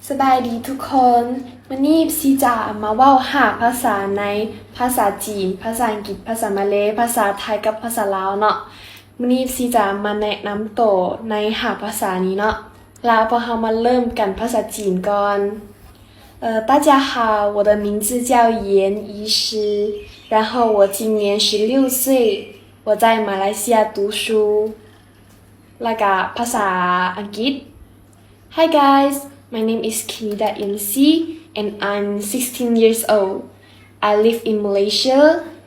ສະບາຍດີທຸກຄົນ, ມື້ນີ້ຊີຈະມາເວົ້າຫ້າພາສາໃນພາສາຈີນ, ພາສາອັງກິດ, ພາສາມາເລ, ພາສາໄທ ກັບພາສາລາວເນາະ. ມື້ນີ້ຊີຈະມາແນະນຳໂຕໃນຫ້າພາສານີ້ເນາະ. ລະພວກເຮົາມາເລີ່ມກັນພາສາຈີນກ່ອນ. 呃，大家好，我的名字叫严医师，然后我今年十六岁，我在马来西亚读书。 ລະກະພາສາອັງກິດ. Hi guys, my name is Kinida Insi and I'm sixteen years old. I live in Malaysia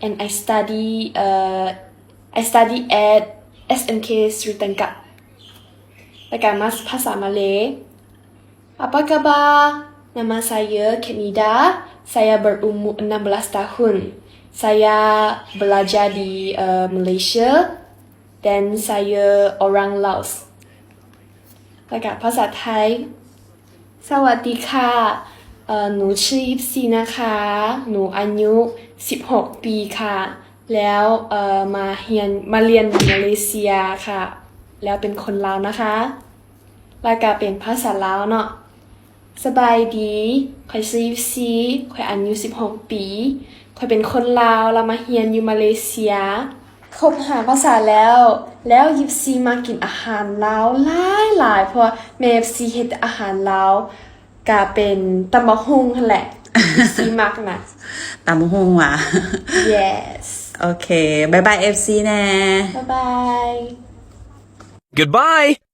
and I study, uh, I study at S M K Sri Tangkap. ລະກະມາພາສາມາເລ. Apa khabar? Nama saya Kenida. Saya berumur enam belas tahun. Saya belajar di, uh, Malaysia dan saya orang Laos. ລະກະພາສາໄທ. ສະຫວັດດີຄ່ະ. ເອີ ໜູຊື່ ຢິບຊີ ນະຄະ. ໜູອາຍຸສິບຫົກປີຄ່ະ. ແລ້ວ ເອີ ມາຮຽນ ມາລຽນມາເລເຊຍຄ່ະ. ແລ້ວເປັນຄົນລາວນະຄະ. ລະກະເປັນພາສາລາວເນາະ. ສະບາຍດີ, ຂ້ອຍຊື່ ຢິບຊີ, ຂ້ອຍອາຍຸສິບຫົກປີ, ຂ້ອຍເປັນຄົນລາວ ລະມາຮຽນຢູ່ມາເລເຊຍ. ຄົບຫ້າພາສາແລ້ວ, ແລ້ວ ຢິບຊີ ມັກກິນອາຫານລາວຫຼາຍໆ ເພາະວ່າແມ່ ຢິບຊີ ເຮັດອາຫານລາວ ກະເປັນຕຳບັກຫຸ່ງຫັ້ນແຫຼະ ທີ່ມັກນະ. ຕຳບັກຫຸ່ງຫວາ? Yes. ໂອເຄ ບາຍບາຍ ເອັຟຊີ ແດ່. ບາຍບາຍ. Goodbye.